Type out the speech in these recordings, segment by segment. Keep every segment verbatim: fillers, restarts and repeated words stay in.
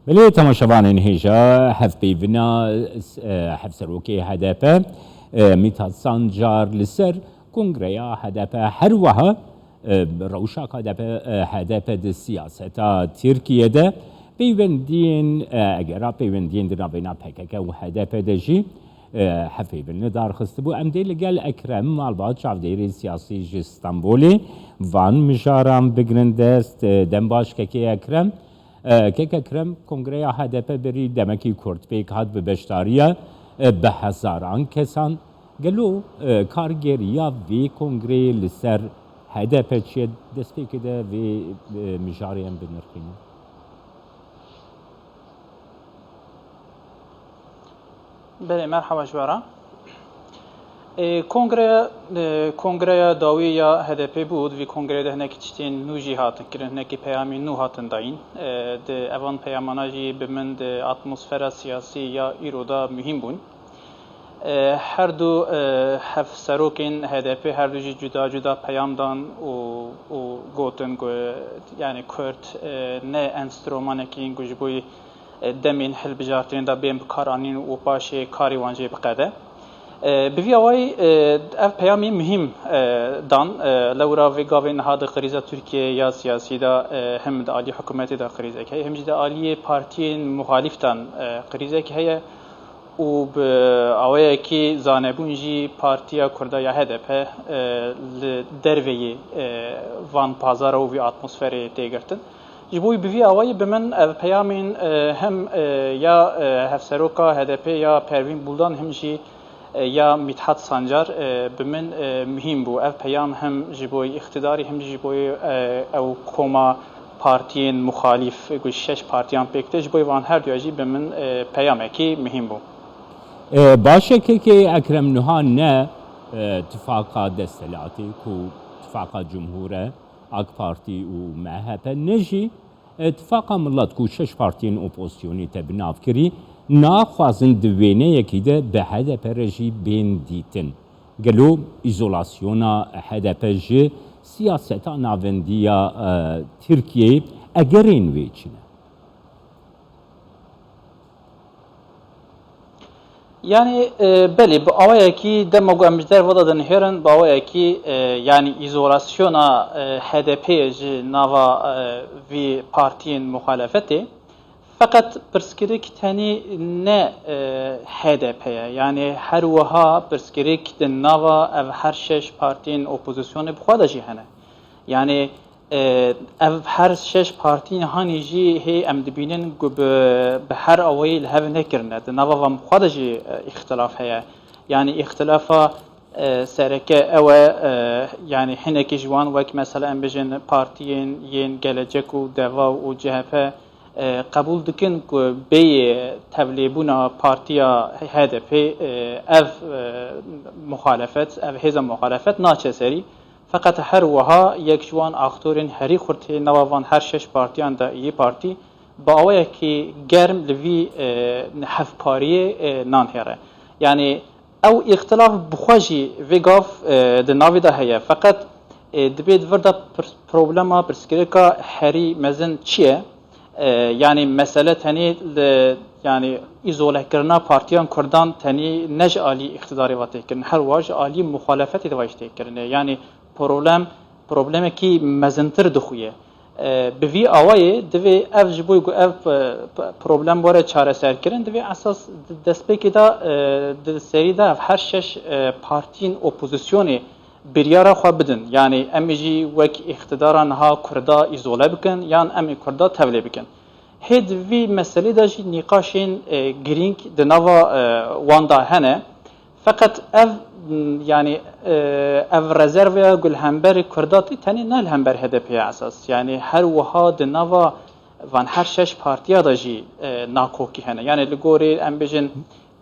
Belê temaşevanên hêja, hevpeyvina, e, hevserokê H D P, e, Mithat Sancar li ser kongreya H D P her wiha, e, rewşa H D P, e, H D P di siyaseta Tirkiye de peywendiyên, e, egera peywendiyên di navbeyna P K K û H D P de jî, e, hevpeyvin li dar xistibû. Em dê li gel Ekrem Malbat, çavdêrê siyasî ji Stenbolê, van mijaran bigrin dest. E, dem baş kekê Ekrem. E, kek Ekrem, kongreya H D P berî demekî kurt pêk hat bi beşdariya, e, bi hezaran kesan. Gelo, e, kargeriya vê kongreyê li ser H D P çi ye? Destpêkê de vê, e, mijarê em binirxînin. Belê, merhaba ji we re. Ê, kongre, ê, kongreya dawî ya H D P bû. Di vî kongreyê de hinekî tiştên nû jî hatin kirin, hinekî peyamên nû hatin dayîn. Ê, di evan peyamana jî bi min di atmosfera siyasî ya îro de muhîm bûn. Ê, her du, ê, hevserokên H D P her du jî cuda cuda peyam dan û, û gotin ku, yanî Kurd, ê, ne enstrûmanekî in ku ji bo e, demên hilbijartinê de bên bikaranîn û paşê karê wan jê biqede. E, bi vî awayî, e, ev peyamê muhîm, e, dan, e, lewra vê gavê niha di krîza Tirkiyeyê ya siyasî de, e, him di alî hikûmetê de krîzek heye, him jî di aliyê partiyên muxalîf de, e, krîzek heye û bi awayekî zanebûn jî Partiya Kurda ya H D P, e, li derveyê, e, van pazara û vî atmosferê tê girtin. Ji bo wî bi vî awayî bi min ev peyamên, e, hem, e, ya, e, hevseroka H D P ya Pervîn Buldan him jî, e, ya Mithat Sancar, e, bi min, e, muhîm bû. Ev peyam hem ji bo îqtidarî hem jî ji bo, e, ew koma partiyên muxalîf, ku şeş partiyan pêk tê, ji bo van her duya jî bi min, e, peyamekî muhîm bû. E, baş e, kekê Ekrem, niha ne, e, tifaqa desthilatê ku tifaqa cumhûr e, AK Partî û M H P, ne jî, e, Tifaqa Milet ku şeş partiyên opozisyonî te bi nav kirî, naxwazin di wêneyekî de bi H D P re jî bên dîtin. Gelo îzolasyona H D P ji siyaseta navendî ya, e, Tirkiyeyê egerên wê çi ne? Yanî, e, belê, bi awayekî dema ku em ji derve de dinihêrin, bi awayekî, e, yanî îzolasyona, e, H D P'yê ji nava, e, vî partiyên muxalefetê. Feqet pirsgirêk tenê ne, e, H D P ye. Yanî her wiha pirsgirêk di nava ev her şeş partiyên opozisyonê bi xwe de jî hene. Yanî, e, ev her şeş partiyên hanî jî hê em dibînin ku bi, bi her awayî li hev nekirine. Di nava van bi xwe de jî, e, îxtilaf heye. Yanî îxtilafa, e, sereke ew e, e, yanî hinekî ji wan wek mesela em bijin partiyên yên Gelecek û Deva û C H P, e, qebûl dikin ku bêyê tevlêbûna partiya H D P, e, ev, e, muxalefet, ev hêza muxalefet naçe serî. Feqet her wiha yek ji wan aktorên herî xurt ê nava van her şeş partiyan de, Îyê Partî, bi awayekî germ li vî, e, hevpariyê, e, nanihêre. Yanî ew îxtilaf bi xwe jî vê gav, e, di navê de heye. Feqet, e, dibê di vir de pir-, problema, pirsgirêka herî mezin çi ye? E, yanî mesele tenê li, yanî îzolekirina partiyan kurdan tenê ne ji alî îqtidarê ve tê kirin, her wiha ji alî muxalefetê de ve jî tê kirin. Yanî problem, problemekî mezintir dixuye. E, bi vî awayê divê ev ji bo ku ev, e, p-, problem were çareserkirin, divê esas di destpêkê de, e, di serî de ev her şeş, e, partiyên opozisyonê biryara xwe bidin. Yanî em ê jî wek îqtidara niha Kurda îzole bikin, yan em ê Kurda tevlê bikin. Hê di vî meselê de jî nîqaşên, e, girîng di nava, e, wan de hene. Feqet ev, m, yanî, e, ev rezerveya ku li hemberî Kurda tê tenê ne li hember H D P ye esas. Yanî her wiha di nava van her şeş partiya de jî, e, nakokî hene. Yanî li gorî em bijin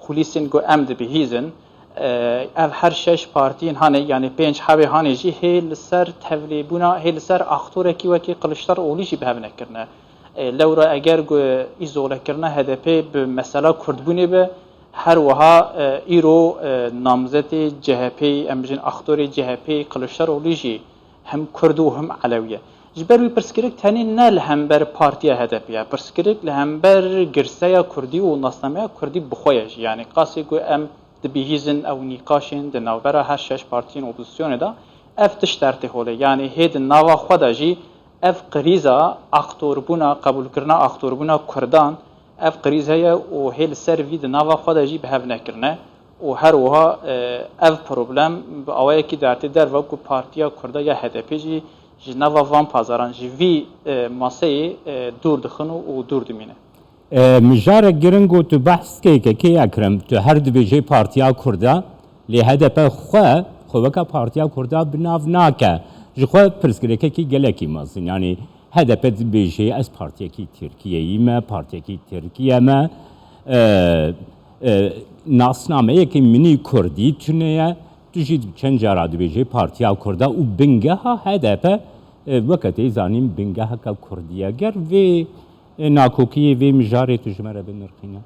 kulîsên ku em dibihîzin, e, ev her şeş partiyên hanê, yanî pênc hebê hanê jî hê li ser tevlêbûna, hê li ser aktorekî wekî Kiliçdaroglî jî bi hev nekirine. E, lewra eger ku îzolekirina H D P bi mesela kurdbûnê be, her wiha, e, îro, e, namzetê C H P'yê, em bijin aktorê C H P'yê Kiliçdaroglî jî hem kurd û hem elewî ye. Ji ber wî pirsgirêk tenê ne li hember partiya H D P ye. Pirsgirêk li hember girseya Kurdî û nasnameya Kurdî bi xwe ye jî. Yanî qasê ku em dibihîzin ew nîqaşên di navbera her şeş partiyên opozîsyonê de ev tişt dertê holê. Yanî hê di nava xwe de jî ev krîza aktorbûna, qebûlkirina aktorbûna Kurdan, ev krîz heye û hê li ser vî di nava xwe de jî bi hev nekirine. Û her wiha, e, ev problem bi awayekî dertê derve ku partiya Kurda ya H D P jî ji nava van pazaran, ji vî, e, maseyê, e, dûr dixin û, û dûr dimîne. E, mijarek giring û tu behs kê ke, kê Ekrem, tu her dibêjê partiya Kurda, lê H D P xwe, xwe weke partiya Kurda bi nav nake. Ji xwe pirsgirêkekî gelekî mezin. Yanî H D P dibêjê ez partiyekî Tirkiyeyî me, partiyekî Tirkiye me. E, e, nasnameyekî min î Kurdî tune ye. Tu jî çend cara dibêjê partiya Kurda û bingeha H D P, e, weke tê zanîn bingeheke Kurdî ye. Ger vê, e, nakokiyê, vê mijarê tu ji me re binirxîne.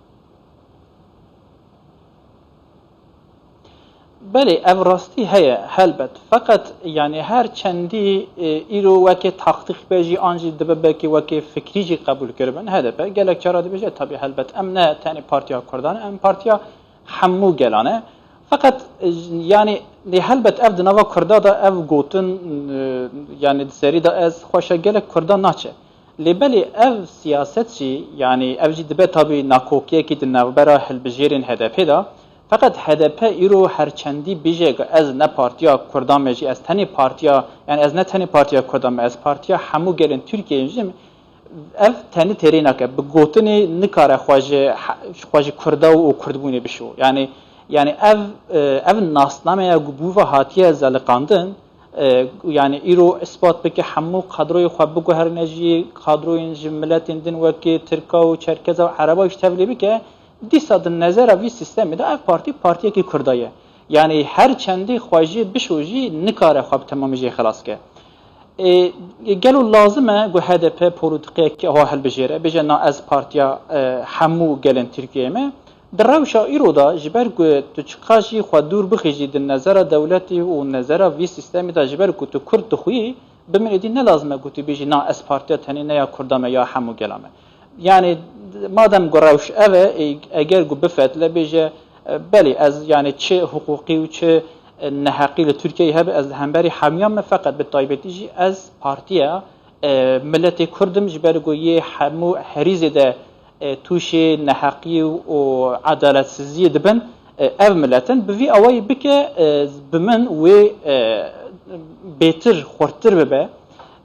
Belê, ev rastî heye, helbet. Feqet, yanî her çendî, e, îro wekê taktîk be jî, an jî dibe belkî wekê fikrî jî qebûl kiribin, H D P gelek cara dibêje, tabî helbet em ne tenê partiya Kurdan e, em partiya hemû gelan e. Feqet, e, yanî, lê helbet ev di nava Kurda de ev gotin, e, yanî di serî de ez xweşe gelek Kurda naçe. Lê belê ev siyaset jî, yanî ev jî dibe tabî nakokiyekî di navbera hilbijêrên H D P de. Feqet H D P îro her çendî bêje ku ez ne partiya Kurdan me jî, ez tenê partiya, yanî ez ne tenê partiya Kurdan me, ez partiya hemû gelên Tirkiyeyê jî me, ev tenê têrê nake. Bi gotinê nikare xwe ji he-, xwe ji Kurda û Kurdbûnê bişo. Yanî, yanî ev, e, ev nasnameya ku bûva hatiye zeliqandin, e, yanî îro ispat bike hemû kadroyê xwe biguherîne jî, kadroyên ji miletên din wekî Tirka û Çerkeza û Ereba jî tevlî bike, dîsa di nezera vî sîstemê de ev partî partiyekî Kurda ye. Yanî her çendî xwe jî bişo jî nikare xwe bi temamî jê xilas ke. E, gelo lazim e ku H D P polîtîkayekî awa hilbijêre, bêje na ez partiya, e, hemû gelên Tirkiyeyê me? Di rewşa îro de ji ber ku tu çiqas jî xwe dûr bixîjî di nezera dewletî û nezera vî sîstemê de, ji ber ku tu Kurd dixwî, bi min êdî ne lazim e ku tu bêjî na ez partiya tenê ne ya Kurda me ya hemû gela me. Yanî madem ku rewş ev e, e, eger ku bifetle bêje, e, belê ez yanî çi hiqûqî û çi, e, neheqî li Tirkiyeyê hebe, ez li hemberî hemiyan me, feqet bi taybetî jî ez partiya, e, miletê Kurd im, ji ber ku yê hemû herîzê de, e, tûşê neheqî û edaletsiziyê dibin, e, ev milet in. Bi vî awayî bike, e, bi min wê, e, bêtir, xurttir bibe.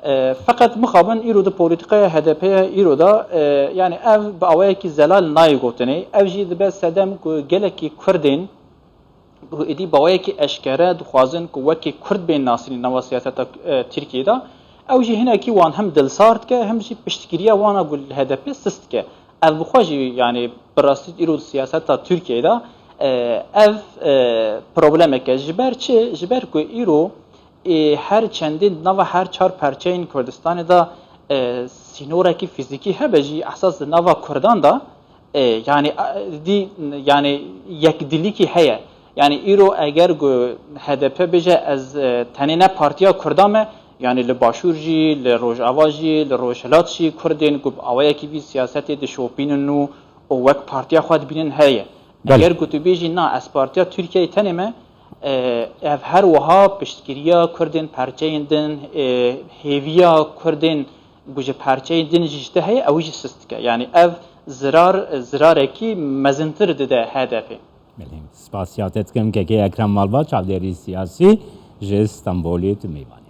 E, feqet mixabin îro di polîtîkaya H D P ye îro de, e, yanî ev bi awayekî zelal nayê gotinê. Ev jî dibe sedem ku gelekî Kurdên ku êdî bi awayekî eşkere dixwazin ku wekî Kurd bên nasînî nava siyaseta, e, Tirkiyê de, ew jî hinekî wan hem dilsar dike, hem jî piştgiriya wana ku li H D P sist dike. Ev bi xwe jî, yanî bi rastî îro di siyaseta Tirkiyeyê de, e, ev, e, problemek e. Ji ber çi? Ji ber ku îro, e, her çendî di nava her çar perçeyên Kurdistanê de, e, sînorekî fîzîkî hebe jî, esas di nava Kurdan de, e, yanî, e, dî, yanî yekdilîkî heye. Yanî îro eger ku H D P bêje ez, e, tenê ne partiya Kurda me, yanî li Başûr jî, li Rojava jî, li Rojhilat jî Kurdên ku bi awayekî vî siyasetê dişopînin û, û wek partiya xwe dibînin heye. Belê. Eger ku tu bêjî na ez partiya Tirkiyeyê tenê me, e, ev her wiha piştgiriya Kurdên perçeyên din, e, hêviya Kurdên ku ji perçeyên din jî ji te heye, ew jî sist dike. Yanî ev zirar, zirarekî mezintir dide H D P. Belê. Spasiya te dikim kekê Ekrem Malbaf, çavdêrî siyasî ji Stenbolê tu mêvan.